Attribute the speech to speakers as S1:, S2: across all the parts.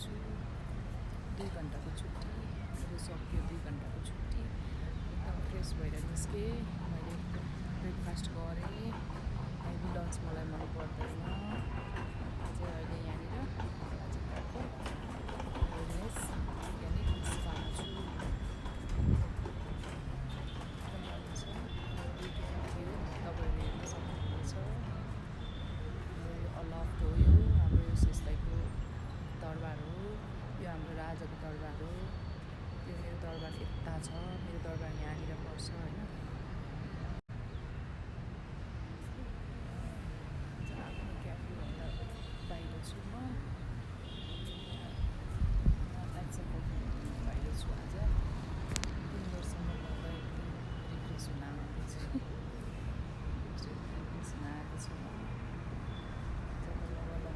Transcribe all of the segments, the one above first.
S1: छु 2 घन्टाको छुट्टी मेरो सक्यो 2 घन्टाको छुट्टी एकदम फ्रेस भएर निस्केँ मैले ब्रेकफास्ट गरेँ हेभी लन्च मलाई मन पर्दैन अझै अहिले यहाँनिर आज गएको वेलनेस अर्ग्यानिक स्पामा छु एकदम राम्रो छ ब्युटिफुल थियो तपाईँहरूले हेर्न सक्नुहुनेछ अलाफ्ट हो यो हाम्रो यो सिस्ताईको दरबार हो यो हाम्रो राजाको दरबार हो यो मेरो दरबार यता छ मेरो दरबार यहाँनिर पर्छ होइन आफ्नो क्याफेभन्दा बाहिर छु म बाहिर छु आज 3 वर्षमा गर्दा एकदम रिफ्रेस हुन आउँदैछु रिफ्रेस हुन आएको छु म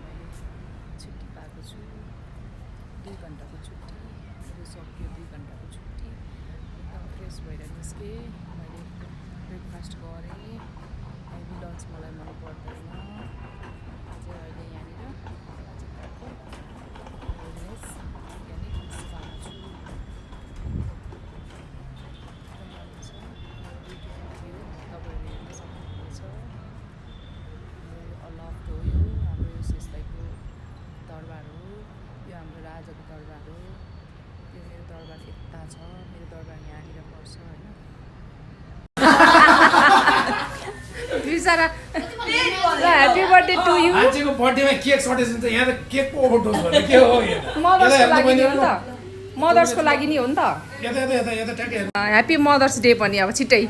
S1: मैले छुट्टी पाएको छु 2 घन्टाको छुट्टी मेरो सक्यो 2 घन्टाको छुट्टी एकदम फ्रेस भएर निस्केँ मैले ब्रेकफास्ट गरेँ हेभी लन्च मलाई मन पर्दैन अझै अहिले यहाँनिर आज गएको वेलनेस अर्ग्यानिक स्पामा छु एकदम राम्रो छ ब्युटिफुल थियो तपाईँहरूले हेर्न सक्नुहुनेछ अलाफ्ट हो यो हाम्रो यो सिस्ताईको दरबार हो यो हाम्रो राजाको दरबार हो यो मेरो दरबार यता छ मेरो दरबार यहाँनिर पर्छ होइन बिचरा ह्याप्पी बर्थडे टु यु
S2: मान्छेको बर्थडेमा केक सटेछ नि त यहाँ त केकको ओभरडोज भने के हो
S1: मदर्सको लागि नि हो नि त मदर्सको लागि नि हो नि त
S2: यता यता यता यता ट्याक्कै
S1: ह्याप्पी मदर्स डे पनि अब छिट्टै